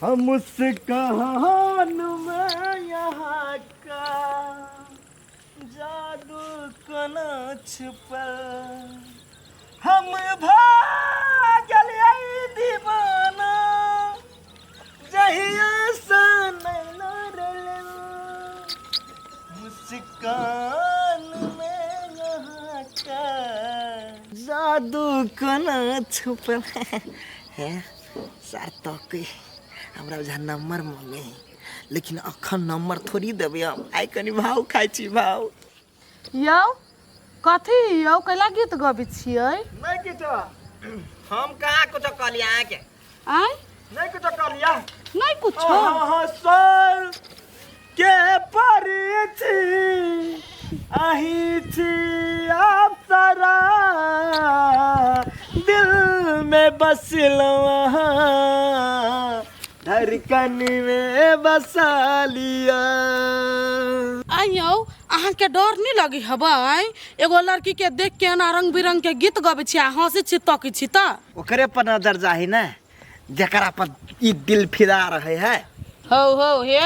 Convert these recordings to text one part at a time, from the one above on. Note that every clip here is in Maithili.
हम मुस्कान में यहाँ का जादू कोना छुपल हम भागल दीवाना जहिया से नैना रलल मुस्कान में यहाँ का जादू कोना छुपल हे सर तकै हमरा बुझा नंबर मांगे है लेकिन अखन नंबर थोड़ी देबै हम आइ कनि भाव खाइ छी भाव यौ कथी यौ कैला गीत गबै छियै नहि किछो हम कहाँ कुछो कहलियै अहाँके आँय नहि कुछो कहलियै नहि कुछो अहाँ सर के परी छी अहीं छी अप्सरा दिल में बसलहुँ अहाँ धड़कन में बसा लिया आइ यौ अहाँके डर नहि लगे हबै एगो लड़की के देख के एना रंग बिरंग के गीत गबै छी आ हंसै छी तकै छी तऽ ओकरे पर नजर जाही ने जकरा पर ई दिल फिदा रहे है हौ हौ हे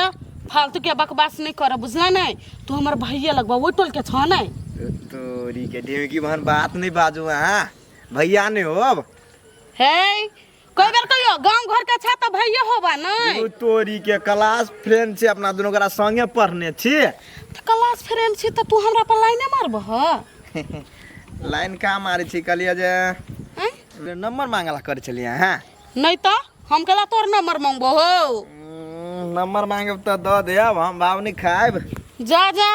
फालतू के बकवास नहीं कर बुझला नहीं तू हमर भैया लगबा ओहि टोल के छ नहीं तोरी के ढेमकी बहन बात नहीं बाजू अहाँ भैया नहीं हो अब हे कई बेर कहियो गांव घर के छ त भैया होबा नहीं उ तोरी के क्लास फ्रेंड छै अपना दुनू गोरा संगे पढ़ने छी त क्लास फ्रेंड छी त तू हमरा पर लाइने मारबह लाइन कहाँ मारै छी कहलियै जे आँय? नंबर मांगला करै छलियै अहाँ नहीं त हम केला तोर नंबर मांगबो हो नंबर मांगब तऽ दऽ देब हम भाव नहि खायब जा जा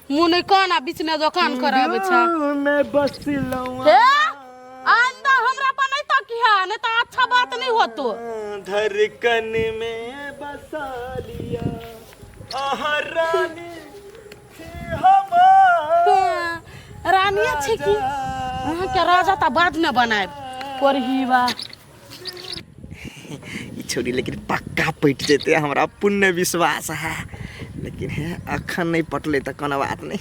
मुँह नहीं कान आ बीच में दोकान कराबै छ में बसलहुँ हे आइंदा हमरा पर नहीं तकिहा नहीं तो अच्छा बात नहीं होतो धड़कन में बसा लिया आहा रानी छी हमार हाँ, रानी छै की अहाँ के राजा तऽ बाद में बनायब कोरही बा ई छोरी लेकिन पक्का पटि जेतै हमरा पुण्य विश्वास है लेकिन हे अखन नहि पटलै तऽ कोनो बात नहि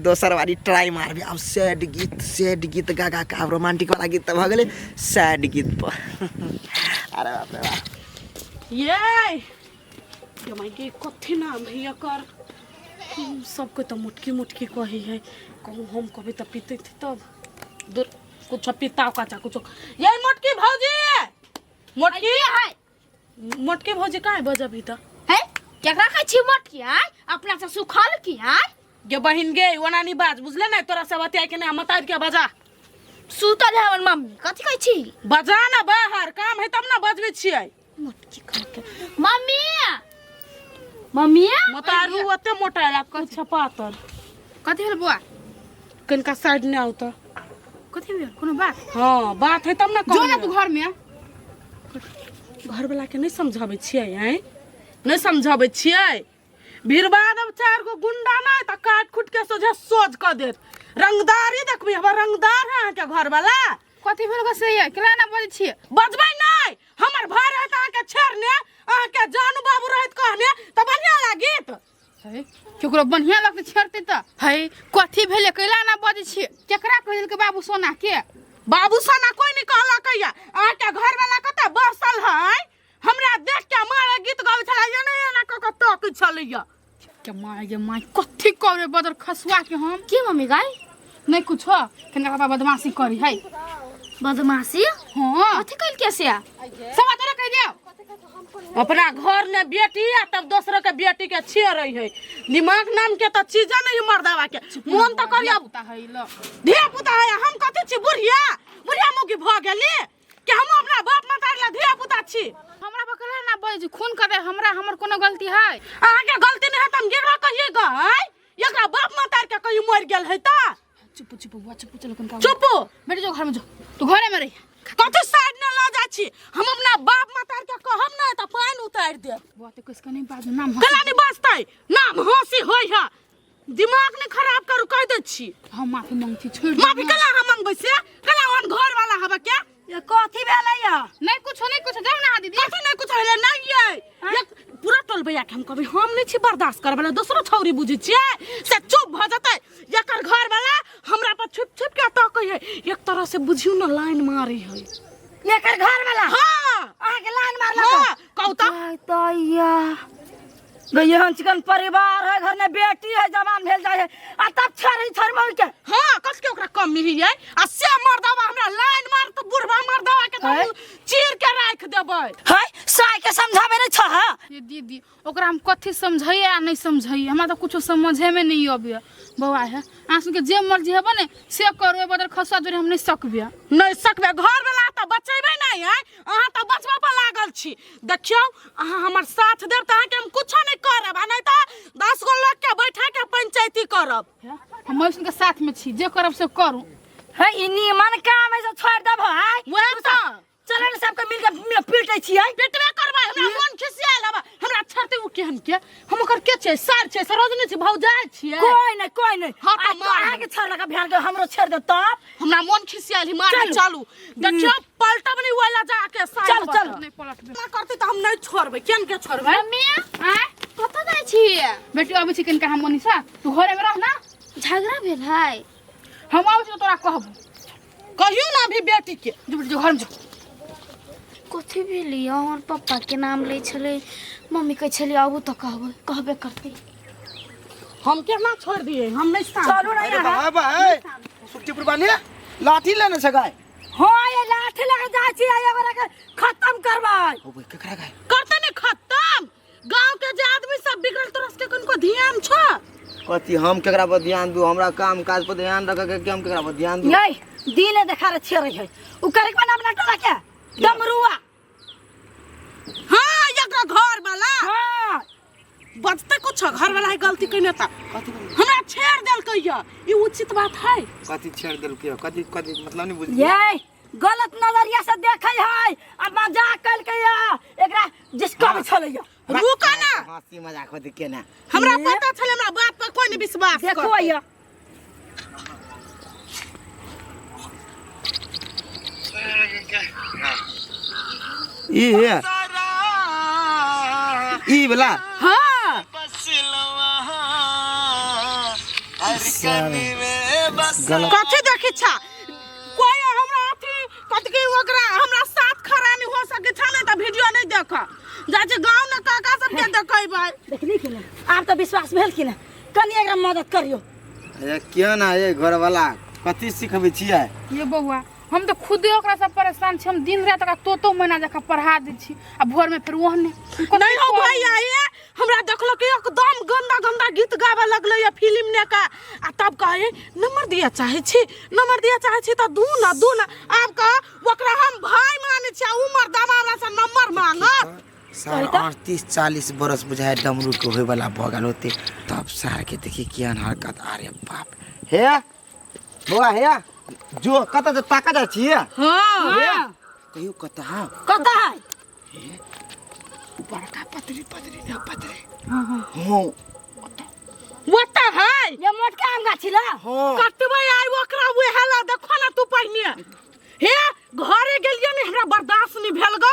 दोसर बारी ट्राई मारबै आब सैड गीत सैड गीत गा गा कऽ आब रोमांटिक वाला गीत तऽ भऽ गेलै सैड गीत पर अरे बाप रे बाप ये ये माय गे कथी नाम है एकर सबके तऽ मोटकी मोटकी कहै है कहूँ हम कभी तऽ पीते थी तब दूर कुछ पीता काचा कुछ ये मोटकी भौजी मोटकी है मोटकी भौजी काहे बजबही तऽ है केकरा खाइ छी मोटकी आय अपना से सुखल की आय गे बहिन गे ओना नहीं बाज बुझले ने तोरा से बतिया के नहीं हम के बजा सुतल है हमर मम्मी कथी कहै छी बजा ना बाहर काम है तब ना बजबै छियै मोटकी खा के मम्मी मम्मी मोतारू ओते मोटा आयल कुछ पातर कथी भेल बौआ कनिका साइड नहि आउ तऽ कथी भेल कोनो बात हाँ बात है तब ना जो ना कहू तू घर में घर वाला के नहीं समझाबै छियै आँय नहीं समझाबै छियै भिड़बा देब चारि गो गुंडा नहि तऽ काट खुट के सोझे सोझ कऽ देत रंगदारी देखबै हमर रंगदार है अहाँके घर वाला कथी भेल गो से ये केला ना बजै छियै बजबै नहि हमर भाय रहत अहाँके छेड़ने अहाँके जानू बाबू रहत कहने तऽ बढ़िआँ लागित है केकरो बढ़िया लगतै छेड़तै तऽ है कथी भेलै कैला ना बजै छियै केकरा कहि देलकै बाबू सोना के बाबू सोना कोई नहीं कहलक या अहाँके घर वाला कतऽ बसल है हमरा देख के मारे गीत गाबै छलै एना एना कऽ कऽ तकै छलैया के माय गे माय कथी करे बदर खसुआ के हम की मम्मी गाय नहीं कुछो कनिका पापा बदमाशी करी है बदमाशी हाँ कथी कैल के से सब तोरा कहि दियो अपना घर में बेटी आ तब दोसर के बेटी के छेड़ रही है दिमाग नाम के तो चीज नहीं मर्दावा के मोन तो करिया पुता है ल धिया पुता है हम कथी छी बुढ़िया बुढ़िया मौगी भऽ गेली कि हम अपना बाप मतारी ला धिया पुता छी हमरा बकला ना बजै छी खून करे हमरा हमर कोनो गलती है अहाँके गलती नहीं है त हम केकरा कहिए गए एकरा बाप मतार के कहीं मर गेल है त चुप चुप बुआ चुप चलो कनका चुप बेटी जो घर में जो तू घरे में रही कथी साइड न लऽ जाइ छी हम अपना बाप मतार के कहब नहीं त पानि उतारि देब बुआ ते किसका नहीं बाजू नाम कला नहीं बजतै नाम हंसी होय है दिमाग नहीं खराब करू कह दै छी हम माफी मांगती छोड़ माफी कला हम मंगबै से कला ओहन घर वाला हबे के ये कथी भेलै या नहीं कुछ नहीं कुछ जाओ ना दीदी कथी नहीं कुछ होले नहीं ये ये पूरा टोल भैया के हम कभी हम नहीं छी बर्दाश्त करबै ला दोसरो छौरी बुझै छियै से चुप भऽ जेतै एकर घर वाला हमरा पर छुप छुप के तकै है एक तरह से बुझियौ ना लाइन मारै है एकर घर वाला हाँ अहाँ के लाइन मारलक हाँ कहू तऽ तैया गई चिकन परिवार है घर में बेटी है जवान भेल जाए है आ तब छड़ी छड़ मर के हाँ कस के ओकरा कमी है आ से मर्दवा हमरा लाइन मार तऽ बुढ़वा मर्दवा के हैं? तऽ चीर के राख देबै है साय के समझावे नहीं छ हा ये दीदी ओकरा हम कथी समझैए आ नहीं समझैए हमरा तऽ कुछो समझेमे नहीं अबैए बौआ है अहाँ सबके जे मर्जी हेबे ने से करू एहि बदल खसुआ जोड़े हम नहीं सकबै नहीं सकबै घर वाला तऽ बचेबै नहीं है अहाँ तऽ बचबऽ पर लागल छी देखियौ अहाँ हमर साथ देब तऽ अहाँके हम कुछो नहीं करब आ नहीं तऽ 10 गो लोग के बैठा के पंचायती करब हम के साथमे छी जे करब से करू है ई नीमन काम है से छोड़ देब है वएह तऽ चलो ने सबके मिल के पीटे छियै पिटबे करबै हमरा मन खिसियाल हबा हमरा छड़ते उ केहन के हम ओकर के छियै सार छियै सरोजनी छी भौजाइ छियै कोई नहीं कोई नहीं हाँ, तऽ आ मार अहाँ के छोड़ लगा भेल के हमरो छोड़ दे तब हमरा मन खिसियाल ही मार चलू। चलू देखियौ पलटब नहीं ओला जाके साइड चलू, पर। चलू। नहीं पलटबै ना करते तऽ हम नहीं छोड़बै केहन के छोड़बै मम्मी आँय कतऽ जाइ छियै बेटी अबै छी कनिका हम मनीषा तू घरेमे रह ना झगड़ा भेल है हम आबै छी तऽ तोरा कहबो कहियौ ना अभी बेटी के जो बेटी जो घरमे जो कथी भेलै हमर पप्पा के नाम लै छलै मम्मी कहै छलै आबू तऽ कहबै कहबे करतै हम केना छोड़ दिए हम नहीं साथ चलू ना अरे यहाँ बाबा ए सुखटीपुर वाली लाठी लेने छै गाय हाँ ये लाठी लगा जाइ छी एगोरा के खत्म करबै ओ भाई केकरा गाय करते नहीं खत्म गांव के जे आदमी सब बिगड़ल तोरा सबके कनको ध्यान छ कथी हम केकरा पर ध्यान दू हमरा काम काज पर ध्यान रखे के कि हम केकरा पर ध्यान दू नहीं दिने देखा रे छे रही है उ करे के अपना टोला के डमरुआ हाँ एकरा घर वाला हाँ बजते कुछ घर वाला है गलती कइने ता हमरा छेड़ देलकै या ई उचित बात है कथी छेड़ देलकै कथी कथी मतलब नहीं बुझलियै ये गलत नजरिया से देखे है आ मजाक कलकै या एकरा जिसका भी छलै या रुको ना हंसी मजाक होते केना हमरा पता छलै हमरा बाप पर कोई नहीं विश्वास देखो करतै। या ई हे ई वाला हाँ गलत कथी देखी छा कोई हमरा अथी कथी के ओकरा हमरा साथ खड़ा नहीं हो सके छा नहीं त वीडियो नहीं देख जा छै गांव न काका सब के देखेबै देखली कि नहीं आब तऽ विश्वास भेल कि नहीं कनि एकरा मदद करियो अरे क्यों ना ये घर वाला कथी सिखबै छियै ये बौआ हम तऽ खुदे ओकरा से परेशान छी हम दिन राति ओकरा तोतो मैना जकाँ पढ़ा दै छी आ भोर में फेर ओहने नहीं हो भैया ये हमरा देखलो कि एकदम गंदा गंदा गीत गावे लगले या फिल्म ने का आ तब कहे नंबर दिया चाहे छी नंबर दिया चाहे छी त दू ना दू ना आब कह ओकरा हम भाई माने छी आ उ मर्दावा हमरा से नंबर मांगत सार 38-40 बरस बुझाए डमरू के होय वाला भऽ गेल होते तब सार के देखी केहन हरकत अरे बाप हे बौआ हे जो कतऽ जे ताकऽ जाइ छियै हाँ कहियो कतऽ हाँ कतऽ है बड़का पतरी पतरी ने पतरी हाँ ओतऽ है ये मोटका आम गाछी ला हाँ कटबै आइ ओकरा उहे ला देखो ना तू पहिने हे घरे गेलियै ने हमरा बर्दाश्त नहीं भेल ग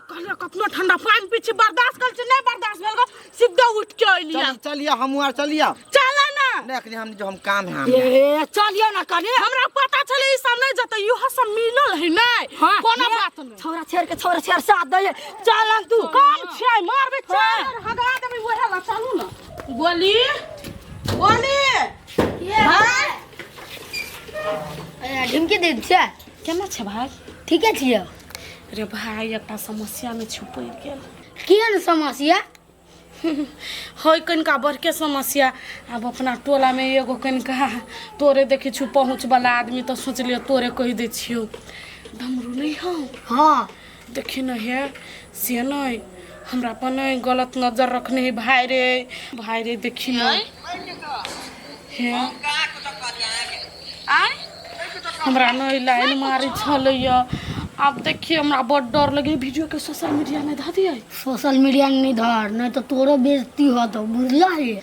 कहलियै कतनो ठंडा पानि पी छी बर्दाश्त कर छी नहीं बर्दाश्त भेल ग सीधा उठ के अइलियै चल चलिए हमहूँ आर चलिए चल ना नहीं अखनी हम जो हम काम है हमरा। ए चलियो ना कनि हमरा पता छलै ई सब नहीं जतै इहो सब मिलल है नहीं हाँ, कोनो हे, बात नहीं छौरा छेड़ के छौरा छेड़ साथ दे चल तू कम छै मारबै चल हगा देबै उहे ला चलू ना गोली गोली भाई ढिमकी दै छियै केना छै भाई ठीके छियै रे भाई एकटा समस्या में छुपि गेल केहन समस्या है कनिका बड़के समस्या आब अपना टोलामे एगो कनिका तोरे देखै छियौ पहुँचवला आदमी तऽ सोचलियै तोरे कहि दै छियौ डमरू नहि हौ हँ देखी न हे से नहि हमरा पर नहि गलत नजर रखने है भाई रे भाई रे देखी न हे हमरा नहि लाइन मारै छलैया आब देखिए हमरा बड डर लगे वीडियो के सोशल मीडिया में धऽ दियै सोशल मीडिया में नहीं धर नहीं तो तोरो बेइज्जती होतो बुझलही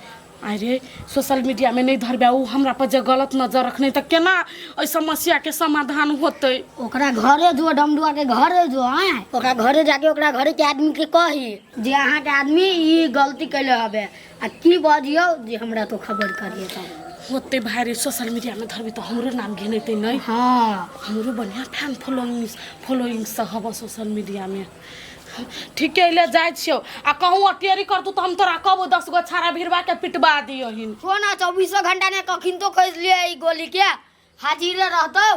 अरे सोशल मीडिया में नहीं धरबै ओ हमरा पर जे गलत नजर रखने तऽ केना एहि समस्या के समाधान होतै ओकरा घरे जो डमडुआ के घरे जो आए ओकरा घरे जाके ओकरा घरे के आदमी के कही जे अहाँ के आदमी ई गलती कैले हबे आ की बजियौ जे हमरा तो खबर करिए तब होते भारी सोशल मीडिया में धरबी तो हमरो नाम घिनेतै नहीं। हाँ। हमरो बढ़िया फैन फॉलोइंग फॉलोइंग से हब सोशल मीडिया में। ठीक है, ले जाइ छियौ आ कहूँ अटेरी करतू तो हम तोरा कहबो 10 गो छाड़ा भिड़वा के पिटवा दियहिन। छो ना 24 घंटा ने कखिन तो खसि लिए ई गोली के हाजिर रहतौ।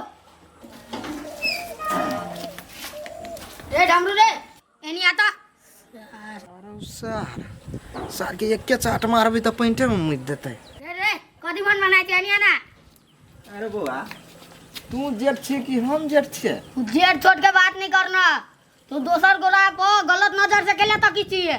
रे डमरू रे एनी आता। सर सर के एके चाट मारबी तऽ पैंटे में मुति देतै। रे रे कथी मन बनाइ छै एनी आना। अरे बौआ तू जेठ छियै कि हम जेठ छियै? जेठ छोट के बात नहीं करना, तू दोसर गोरा पर गलत नजर से केले तकी छियै।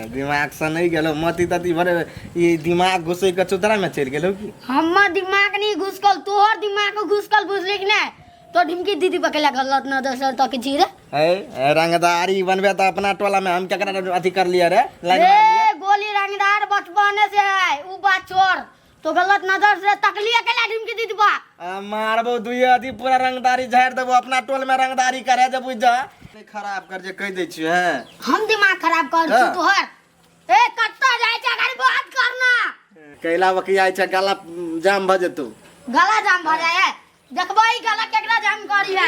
दिमाग से नहीं गेलो मती तती भरे ई दिमाग घुसै के चुतरा में चलि गेलो की? हमर दिमाग नहीं घुसकल, तोहर दिमाग घुसकल, बुझली कि नहीं? तो ढिमकी दीदी पर केला गलत नजर से तकी छी रे। है रंगदारी बनबे त अपना टोला में हम केकरा अथी कर लिया रे? लाइन मार लिया। ए गोली रंगदार बचपने से है उ बात छोड़, तो गलत नजर से तकली अकेला ढिमकी दीदी बा। मारबो दुई अथी पूरा रंगदारी झाड़ देबो, अपना टोल में रंगदारी करे जे बुझ जा। नहीं खराब कर जे कह दै छियो हैं। हम दिमाग खराब कर छी तोहर। ए कत्ता जाय छै अगर बात करना। कैला बकियाय छै गला जाम भ जेतौ। गला जाम भ जाय है, देखबै ई गला केकरा जाम करी है।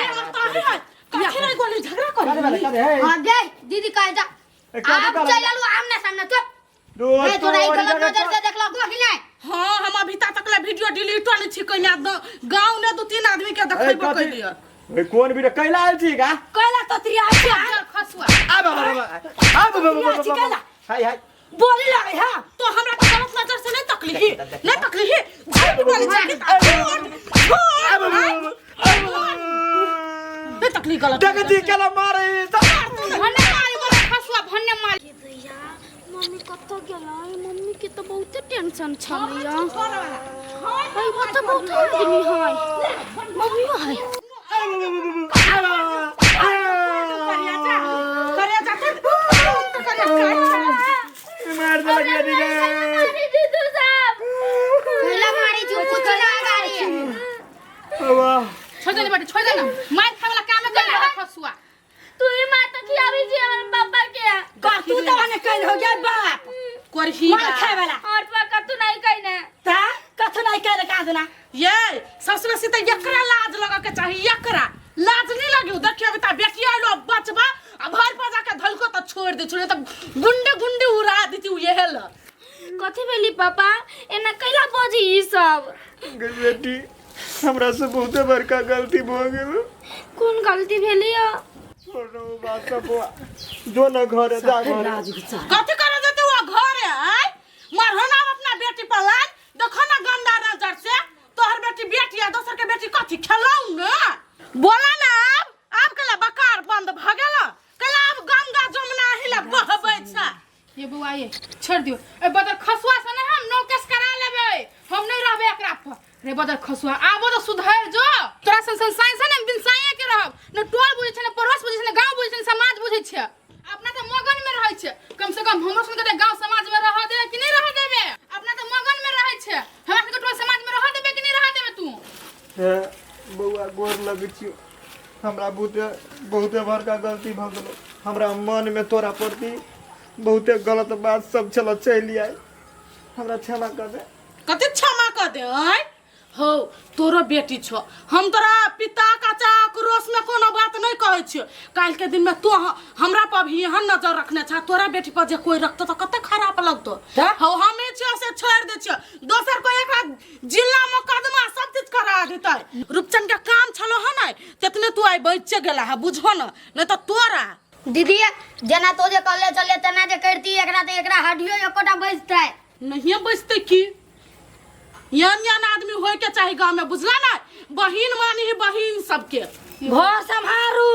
कथी रे गोली झगड़ा करी? हां गे दीदी कह जा आब चल आलू आमने सामने चुप। ए तोरा ई गलत नजर से देखलक कि नहीं? हां हम अभी तक ले वीडियो डिलीट नहीं छी कइना, गांव ने 2-3 आदमी के देखैबो कइलिए। ए कोन वीडियो कैला आयल छी का? कैला तो त्रिया छी खसुआ। आब आब आब आब छी कैला। हाय हाय बोली लगे हां। तो हमरा के गलत नजर से नहीं तकलीही, नहीं तकलीही, झूठ बोली छी झूठ झूठ नहीं तकली गलत। देख दी केला मारे भन्ने मारी बोला खसुआ भन्ने मारी। भैया मम्मी कतऽ गेलै? मम्मी के तऽ बहुते टेंशन छलैया। भाई वो तऽ बहुत आदमी है, मम्मियो है। मार देलक बेटी के। कैला मारी छु कुछ ना गाड़ी। वाह छोड़ दे बेटी, छोड़ दे ना, मार खाए वाला काम कर खसुआ। तू ही मार तो खियाबी छी हमर पापा के। कर तू तो ने कइल हो गया बाप करही मार खाए वाला। और पापा तू नहीं कइने ता कथु नहीं कइले का दुना। ये सबसे बेसी त एकरा लाज लगा के चाही, एकरा लाज नहीं लगी। देखियो अभी ता बेटी आइलो बचबा आ भर पर जाके धलको त छोड़ दे, छोड़ त गुंडे गुंडे उड़ा देती उ येहल। कथी भेली पापा एना कैला बजी ई सब? गे बेटी हमरा से बहुते बड़का गलती भ गेल। कोन गलती भेली? छोड़ो बात सब बौआ, जो न घरे जा घरे। कथी करे जेते वो घरे? आय मारहो ना अपना बेटी पर लाज, देखो ना गंदा नजर से तोहर बेटी बेटी आ दोसर के बेटी कथी खेलाउ न बोला ना। आब आब कला बकार बंद भ गेल, कला आब गंगा जमुना हिला बहबै छै। ये बौआ ये छोड़ दियो, ए बदर खसुआ से ना हम नौकेस करा लेबे, हम नहीं रहबे एकरा पर। रे बदर खसुआ आबो तो सुधर जो, तोरा सन सन साइन से ने बिन साइए के रहब न, टोल बुझै छै न पड़ोस बुझै छै न गांव बुझै छै न समाज बुझै छै, अपना तो मगन में रहै छै। कम से कम हमरो सन के गांव समाज में रह दे कि नहीं रह देबे? अपना तो मगन में रहै छै, हमरा सन के टोल समाज में रह देबे कि नहीं रह देबे तू? हे बौआ गोर लगै छियौ, हमरा बहुते बहुते बड़का गलती भऽ गेलो। हमरा मन में तोरा प्रति बहुते गलत बात सब छल, चलि आयल, हमरा क्षमा कर दे। कते क्षमा कर दे? आय हो तोरो बेटी छो, हम तोरा पिता काचा आक्रोश में कोनो बात नहीं कहै छियो। काल्हि के दिन में तू हमरा पर भी एहन नजर रखने छा, तोरा बेटी पर जे कोई रखतो तो कते खराब लगतो। हो हमे छियो से छोड़ दे छियो, दोसर कोई एकरा जिला मुकदमा सब चीज करा देतै। रूपचंद के काम छलो ह नै तेतने तू आइ बच गेला है, बुझो न, नहीं तो तोरा दीदी जेना तो जे कहले चले तेना जे करती एकरा त एकरा हड्डियो एकोटा बचतै नहीं बचतै की? यान यान आदमी होय के चाही गांव में, बुझला ना? बहिन मानी ही बहिन सबके। घर सम्हारू